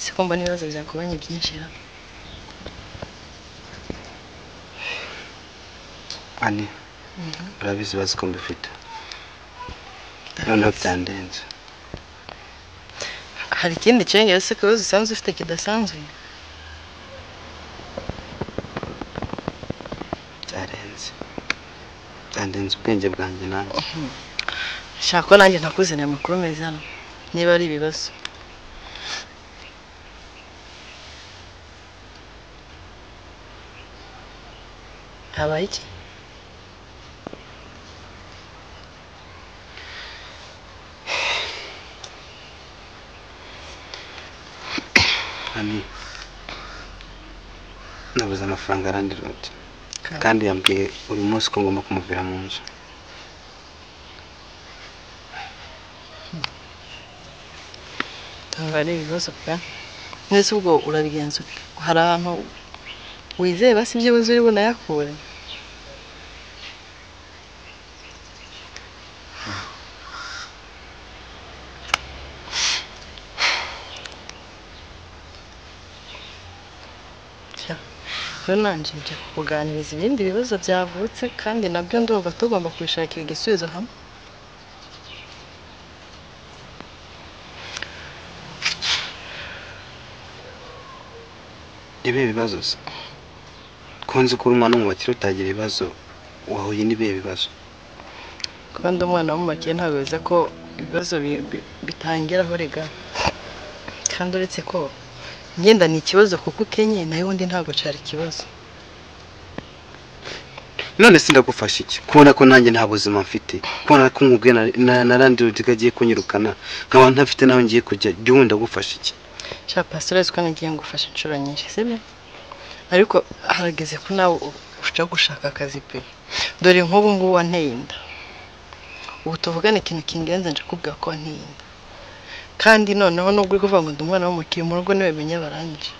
Siko mbona ibibazo byakubanye byinshi ra. Ani, urabizi ibibazo ko mbifite. Noneho byandenze. Hari ikindi cyongera se kubazo usanzwe ufite kidasanzwe? Byarenze. Byandenze ubwenge bwanjye nanjye. Shaka ko nanjye ntakuzaniye amakuru meza hano. Niba ari ibibazo. Habaye iki? Ani, nabuze amafaranga arandiroti kandi yambwiye uyu munsi ko ngomba kumuvira mu nzu. Ndumva ari ibibazo pe. Nese ubwo urabigenza ute? Hari ahantu wizeye basi ibyibuze uri bunayakure? Rero nanjye nje kukuganiriza ibindi bibazo byavutse kandi nabyo ndumva tugomba kubishakira igisubizo hamwe. Ibihe bibazo se? Ko nzi ko uri umwana wo mu bakire utagira ibibazo, wahuye n'ibihe bibazo? Kuba ndi umwana wo mu bakire ntabwo bivuze ko ibibazo bitangiraho rega. Kandi uretse ko ngenda ni ikibazo kuko ukenye nayo undi ntabwo cari ikibazo. None se ndagufasha iki? Kubona ko nanjye nta buzima mfite, kubona ko nkubwiye na landlord agiye kunyirukana, nkaba ntafite naho ngiye kujya, jya ubundi ndagufasha iki? Sha pastor ko nagiye ngufasha inshuro nyinshi, sibyo? Ariko harageze ko nawe uja gushaka akazi pe. Dore nk'ubu ngubu wanteye inda. Ubu tuvugane ikintu kingenza nje kubwira ko wanteye inda. Kandi noneho nubwo uri kuvuga ngo ndi umwana w'umukire mu rugo niwe menya barangije.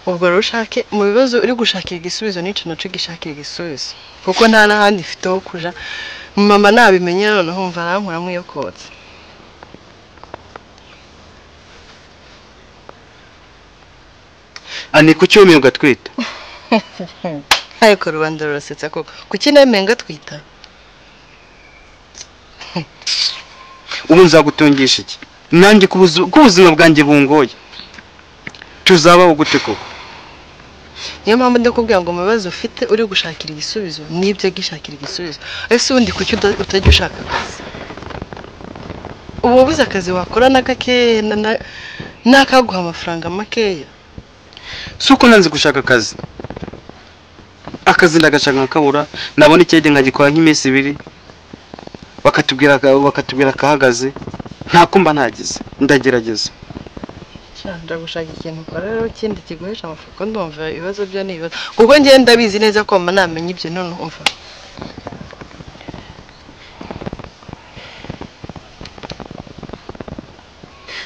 Ubwo rero ushake mu bibazo uri gushakira igisubizo n'ico naco gishakira igisubizo. Kuko nta n'ahandi mfite ho kuja. Mama nabimenye noneho mva arankuramo iyo kotsa. Ani kuki wemeye ugatwita? Ariko rubanda rurasetsa koko. Kuki nemeye ngatwita? Ubu nzagutungisha iki? Nanjye ko ubuzima bwanjye bungoye. Tuzabaho gute koko? Niyo mpamvu ndakubwira ngo mu bibazo ufite uri gushakira igisubizo n'ibyo gishakira igisubizo. Ese ubundi kuki utajya ushaka akazi? Ubu wabuze akazi wakora n'agakeya n'akaguha amafaranga makeya. Si uko nanze gushaka akazi. Akazi ndagashaka nkakabura, nabona ikirenge nkagikora nk'iminsi ibiri, bakatubwira kahagaze, nta kumba ntagize, ndagerageza. Ndagushaka ikintu ukora rero kindi kiguhesha amafaranga, ndumva ibibazo byo ni ibibazo. Kuko njye ndabizi neza ko mama namenya ibyo none umva.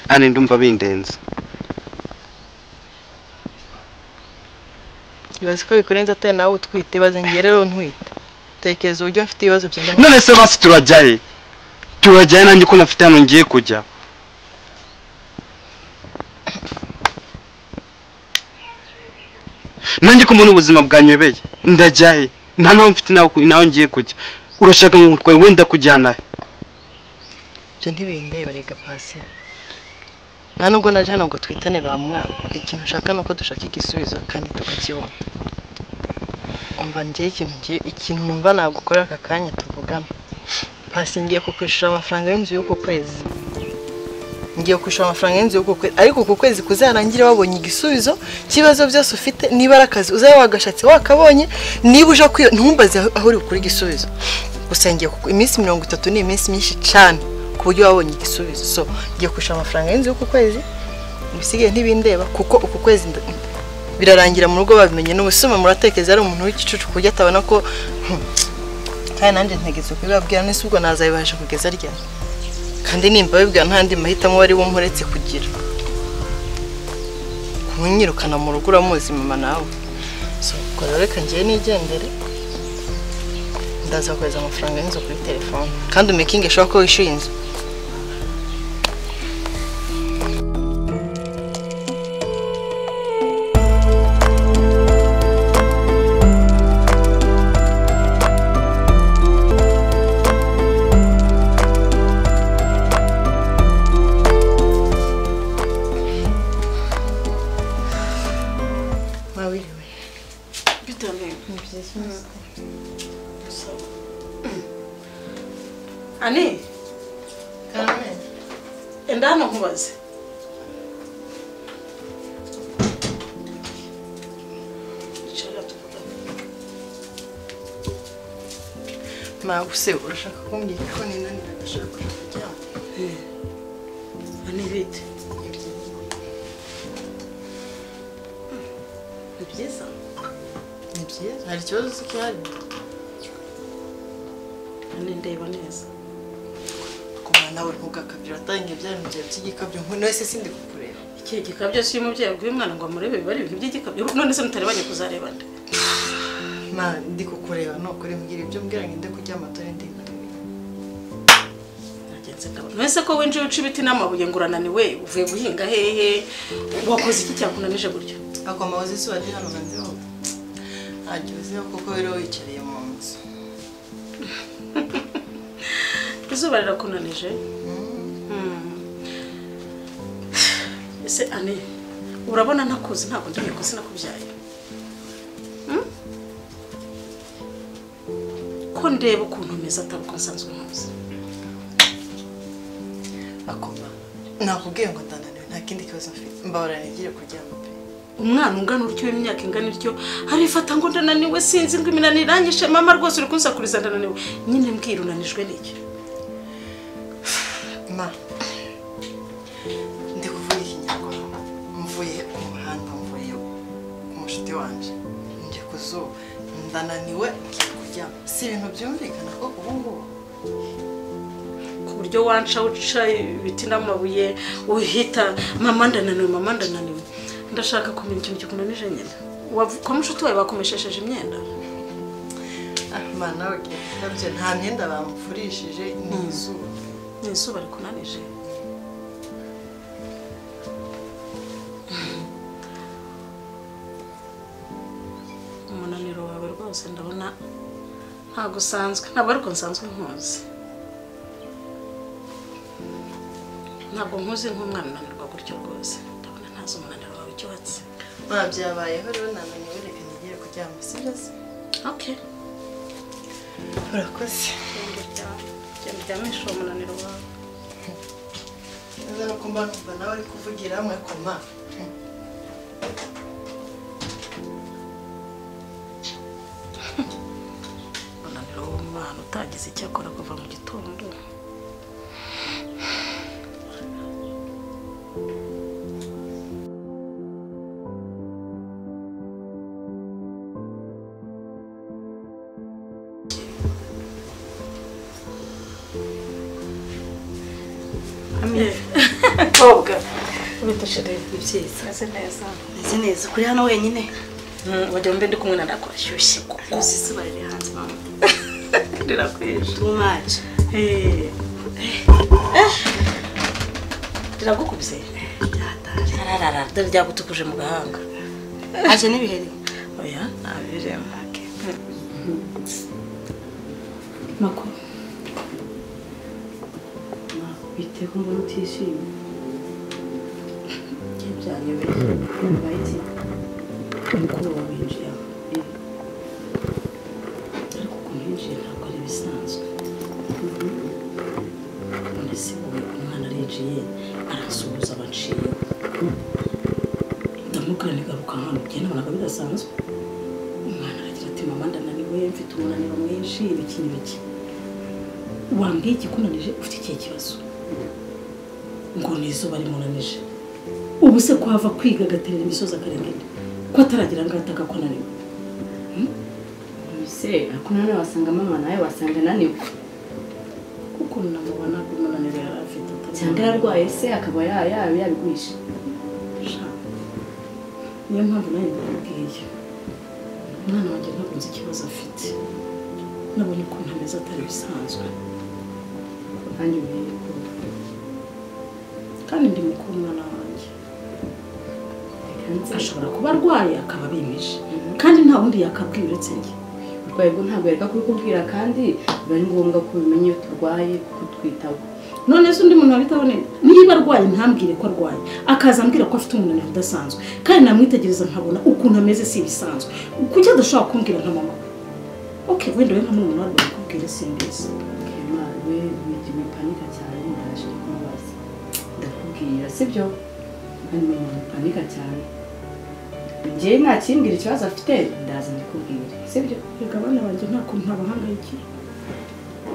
Ani ndumva bindenze. Ibaze ko bikurenze atari nawe utwite, ibaze njye rero ntwite. Tekereza uburyo mfite ibibazo byenda. None se basi turajyaye? Turajyaye nanjye ko nafite hano ngiye kujya. Nanjye ko mbona ubuzima bwanyobeye, ndajyaye? Nta naho mfite naho ngiye kujya. Urashaka ngo wenda kujyana he? Ibyo ntibindeba rega pasi. Nta nubwo naje hano ngo twitane ba mwana. Ikintu nshaka ni uko dushaka igisubizo kandi tukakibona. Umva njye ikintu numva nagukora aka kanya tuvugana. Pasi ngiye kukwishyura amafaranga y'inzu y'uku kwezi. Ngiye kwishyura amafaranga y'inzu y'uku kwezi, ariko uku kwezi kuzarangira wabonye igisubizo cy'ibibazo byose ufite. Niba ari akazi uzaba wagashatse wakabonye, niba uje kwiyo ntumbaze aho uri bukure igisubizo. Gusa ngiye iminsi 30 ni iminsi myinshi cyane ku buryo wabonye igisubizo. So ngiye kwishyura amafaranga y'inzu y'uku kwezi, ibisigaye ntibindeba kuko uku kwezi birarangira mu rugo babimenye. N'ubusuma muratekereza ari umuntu w'igicucu ku buryo atabona ko kandi nanjye ntegetse kubibabwira nese ubwo nazabibasha kugeza ryari. Kandi nimba bibwira nta ndi mahitamo wari bumuretse kugira. Kunyirukana mu rugo uramuzi mama nawe. So ubwo rero reka ngiye nigendere. Ndaza kohereza amafaranga y'inzu kuri telefone. Kandi umekinge sure ko wishyuye inzu. Ani? Karame. Enda hano nkubaze. Icara tuvugane. Ma use urashaka kumbwira ko ninanira ndashaka kuja kuryama. Ani bite? Ni byiza. Ni byiza. Hari ikibazo se gihari? Ani ndeba neza. Kuma nawe ntugakabye uratangiye bya bintu byawe by'igikabyo none se sindi kukureba. Iki gikabyo si umubyeyi abwiye umwana ngo amurebe biba ari ibintu by'igikabyo none se mutarebanye kuzareba nde? Ma ndi kukureba no kuri mbwira ibyo mbwira ngende kuryama dore ndi naniwe. Nagenze ndabona. None ko winjiye uca ibiti n'amabuye ngo urananiwe uvuye guhinga hehe wakoze iki cyakunanije gutyo? Akoma uzi izuba riri hano hanze ho. Ntacyo uziho kuko rero wicariye mu nzu. Izuba rirakunanije? Ese Ani, urabona ntakuzi ntabwo ndi nyoko sinakubyaye. Ko ndeba ukuntu umeze atari uko nsanzwe nkuzi. Akoma, nakubwiye ngo ndananiwe nta kindi kibazo mfite. Mbabara nigire kuryama pe. Umwana ungana utyo w'imyaka ingana ityo arifata ngo ndananiwe sinzi ngo iminaniro iranyishe mama rwose uri kunsakuriza ndananiwe. Nyine mbwira unanijwe n'iki? Ma, ndi kuvuga ikinyarwanda mvuye ku muhanda mvuye ku mushuti wanje nje ku zuba ndananiwe ngiye kuryama. Si ibintu byumvikana ko ubu ngubu ku buryo wanca uca ibiti n'amabuye uhita mama ndananiwe mama ndananiwe. Ndashaka kumenya ikintu kikunanije nyine. Kwa mushuti wawe bakomeshesheje imyenda? Ma nawe gikabyo nta myenda bamfurishije ni izuba. Ni izuba rikunanije. Umunaniro wawe rwose ndabona ntabwo usanzwe, ntabwo ariko nsanzwe nkuzi. Ntabwo nkuzi nk'umwana unanirwa gutyo rwose. Ndabona ntazi umunaniro wawe icyo watse. Ma byabayeho rero nananiwe reka nigire kuryama sibyo se? Okay. Urakoze. Genda uryamishe uwo munaniro wawe. Neza nuko mba numva nawe ari kuvugira hamwe koma. Umunaniro w'umwana utagize icyo akora kuva mu gitondo. Kobwa, ubitashire byiza. Meze neza. Meze neza. Kuri hano wenyine. Wajya mbe ndi kumwe na ndakwashyushye koko. Izuba riri hanze mama. Rirakwishe. Too much. Riragukubise? Byatari. Ararara, dore ryagutukuje mu gahanga. Aje n'ibiheri. Oya, ntabiremo. Mako. Ma, bite ko mbona utishimye? Byanyobeye. Bibaye iki? Umukuru wawe yinjiye aho. Ariko ukuntu yinjiye ntabwo ari ibisanzwe. None se wowe umwana arinjiye aransuhuza abanciyeho. Ndamubwira nti garuka hano, njye nabonaga bidasanzwe. Umwana aragira ati mama ndananiwe mfite umunaniro mwinshi ibiki n'ibiki. Wambwiye ikikunanije ufite ikihe kibazo? Ngo ni izuba rimunanije. Ubu se ko hava kwiga agaterera imisozi akarenga indi ko ataragira ngo ataka ko ananiwe. Se ariko nanone wasanga mama nawe wasanga ananiwe. Kuko namubona umunaniro yari afite cyangwa yararwaye se akaba yabiguhisha. Niyo mpamvu nawe ndamubwiye. Umwana wanjye ntabwo nzi ikibazo afite. Nabonye ukuntu ameze atari bisanzwe. Nanjye umenye ko kandi ndi mukuru umwana wanjye. Ashobora kuba arwaye akaba abimije kandi nta wundi yakabwira uretse njye. Uburwayi bwo ntabwo yareka kubikubwira kandi biba ari ngombwa ko ubimenya iyo turwaye kuko twitaho. None se undi muntu wabitaho niba arwaye ntambwire ko arwaye akaza ambwira ko afite umunaniro udasanzwe kandi namwitegereza nkabona ukuntu ameze si ibisanzwe. Kuki adashobora kumbwira nka mama we? Okay, wenda we nka murumuna we akubwire simbizi. Okay, ma we ndakubwira sibyo kandi mama upanika cyane njye ntakimbwira ikibazo afite ndaza ndikubwira sibyo reka abana banjye nta kuntu ntabahangayikiye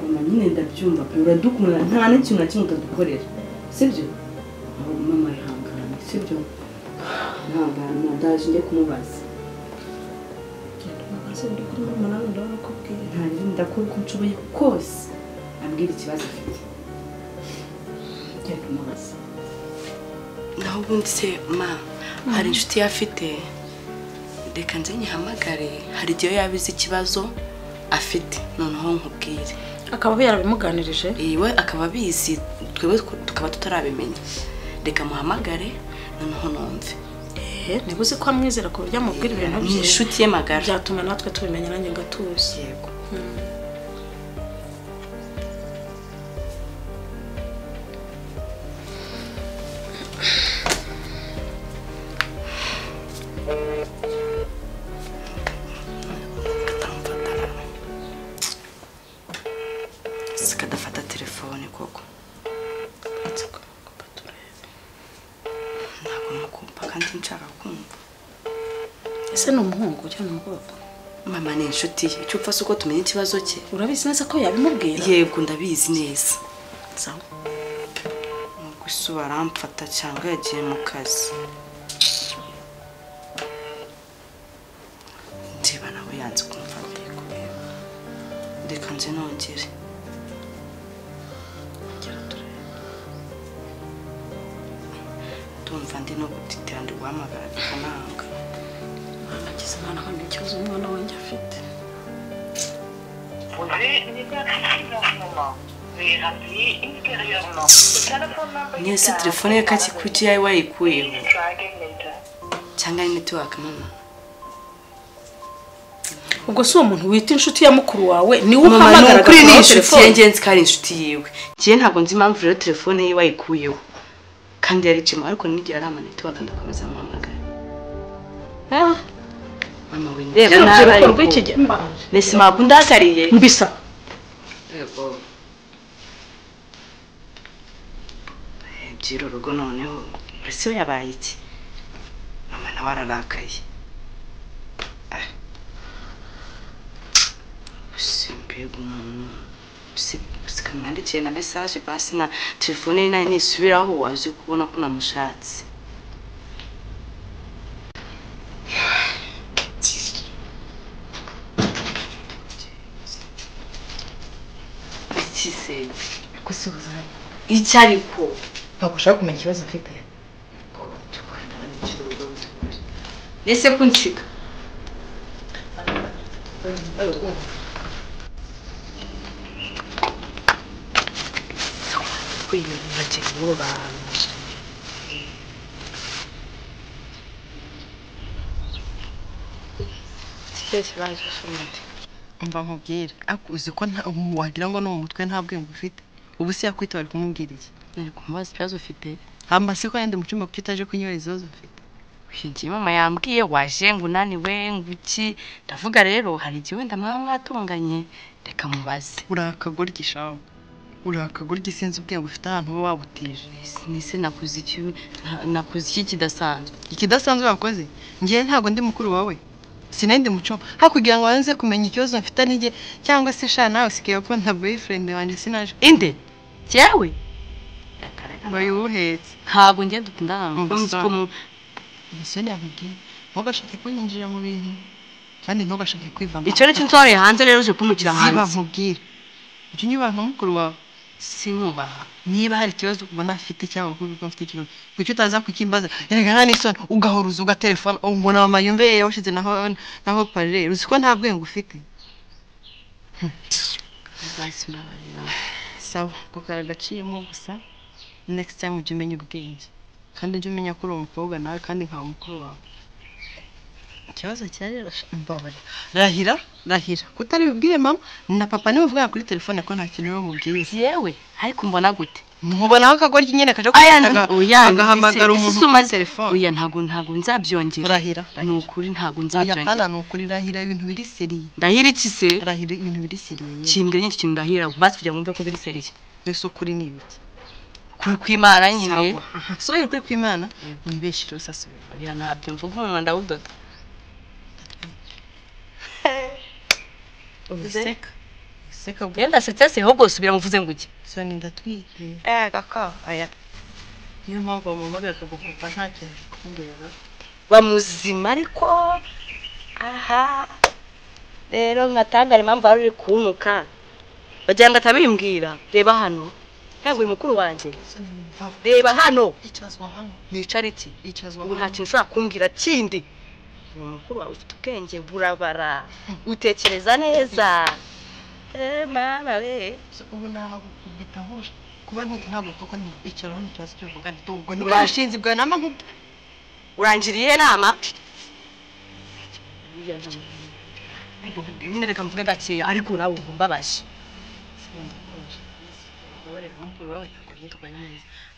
mama nyine ndabyumva pe uradukunda nta n'ikintu na kimwe utadukorera sibyo aho mama ihangane sibyo ihangane ndaje njye kumubaza ndakora uko nshoboye kose ambwira ikibazo afite genda umubaza naho ubundi se ma hari inshuti ye afite reka nze nyihamagare hari igihe yabize ikibazo afite noneho nkubwire akaba yarabimuganirije iwe akaba abizi twebwe tukaba tutarabimenya reka muhamagare noneho numve niba uzi ko amwizera ku buryo amubwira ibintu bye inshuti ye magara byatuma natwe tubimenya nanjye ngatuza yego Sikadafata telefone koko ntabwo kandi nshaka kumva ese ni umuhungu cyangwa umukobwa mama ni inshuti ye icyo upfa uko tumenya ikibazo cye urabizi neza ko yabimubwira yego ndabizi neza sawa ubwo isuba aramfata cyangwa yagiye mu kazi ndeba nawe yanze kumfata reka nze nongere ndumva ndi no gutitira ndi guhamagara bikananga nagize umwana nkamenya ikibazo umwana wanjye afite mwese telefone ye kuki yawe wayikuyeho cyangwa ni netiwaka mama ubwo si uwo muntu wita inshuti ya mukuru wawe niwe uhamagara kuri ni inshuti ye ngenzi ko ari inshuti yiwe njyewe ntabwo nzi impamvu rero telefone ye wayikuyeho kandi yaricimo ariko n'igihe ari amanetiwaka ndakomeza muhamagara mama we ndeba nabi nese ntabwo ndakariye mbisa yego by'uru rugo noneho mbese we yabaye iki mama nawe ararakaye mbega umuntu sikamwandikiye na message basi na telefone nayo nisubiraho waje kubona ko namushatse iki se gusuhuzanya iki ariko ntabwo ushaka kumenya ikibazo mfite nese kunshika Umva nkubwire uzi ko wagira ngo no mu mutwe nta bwenge ufite ubu se yakwita bari kumubwira iki nari kumubaza ikibazo ufite amasiko yandi mu cyumba kuki utaje kunywa ibibazo ufite Uyu mama yambwiye waje ngo unaniwe ngo iki ndavuga rero hari igihe wenda mwaba mwatunganye reka mubaze urakagoryi shawe urakagoryi sinzi ubwenge ufite ahantu uba wabutije nise nakuze iki nakuze iki kidasanzwe ikidasanzwe wakoze ngiye ntabwo ndi mukuru wawe sinandi mu cyumba hakugira ngo banze kumenya ikibazo mfite nige cyangwa se sha nawe sikiye ko nta boyfriend wanjye sinaje inde cyawe bayuhetse ntabwo ngiye dukundana Isoni yakubwiye ntugashake kunyinjira mu bintu kandi ntugashake kwivanga icyo nicyo nsohoye hanze rero uje kumukira hanze ziba nkubwire ujye unyubaha nka mukuru wawe sinubaha niba hari ikibazo ubona afite cyangwa kuko mfite ikibazo kuki utaza kukimbaza erega nta n'isoni ugahoruza ugaterefona ubona mama yumve yawushyize naho naho parere uzi ko nta bwenge ufite sawa kukara agaciyemo gusa next time ujye umenya ubwenge kandi ujye umenya ko uri umukobwa nawe kandi nkaba mukuru wawe ikibazo cyari mbabarira rahira rahira kutari bubwire mama na papa niwe uvugana kuri telefone ko nta kintu bamubwiye yewe ariko mbona gute nkubonaho akagoryi nyine kaje agahamagara umuntu kuri telefone oya ntabwo nzabyongera rahira ni ukuri ntabwo nzabyongera hana ni ukuri rahira ibintu biri seriye ndahira iki se rahira ibintu biri seriye kimbwira nyine ikintu ndahira basi kugira ngo mve ko biri seriye mbese ukuri ni ibiki Kuri kw'Imana nyine. So uri kw'Imana wibeshire usasubira. Ya ntabyo mvuga umunwa ndawudoda. Useka. Useka Genda setse se ahubwo subira muvuze ngo iki. Soni ndatwite. Kaka aya. Niyo mpamvu bamuhamagaye akagukumva nta kintu kumbwira. Bamuzima ariko aha rero nkatangara impamvu ari uri kuntuka. Bagira ngo atabimbwira. Reba hano. Ntabwo uri mukuru wanjye. Reba hano. Icazwa hano. Nicara iki? Icazwa Ubu nta kintu ushobora kumbwira kindi. Mukuru wawe ufite ubwenge burabara. Utekereza neza. Mama we. Ubu naho gitahuje. Kuba ntabwo koko ni icyaro n'ikibazo cyo kuvuga nti ubwo ni bashinze bwa nama nkubwo. Urangiriye nama? Nyine reka mvuge gakeya ariko nawe umbabaje.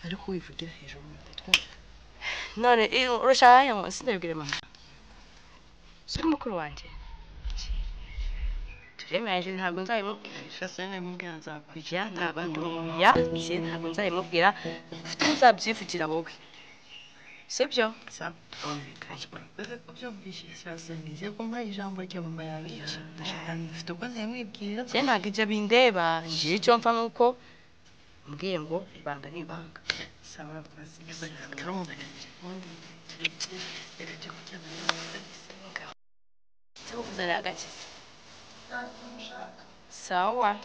Ariko wivugira hejuru ndatwumva. None urashaka ngo sindabibwire mama. Si mukuru wanjye. Turemeje ntabwo nzabimubwira. Shasa namubwira nzakujya Ya, ntabwo nzabimubwira. Ufite uzabyivugira wowe. Sibyo? Ijambo rya mama yawe. Mfite uko nzamwibwira. Njye ntabwo ibyo bindeba. Njye icyo mfa nuko mbwiye ngo ibanga ni ibanga. Sawa Sawa.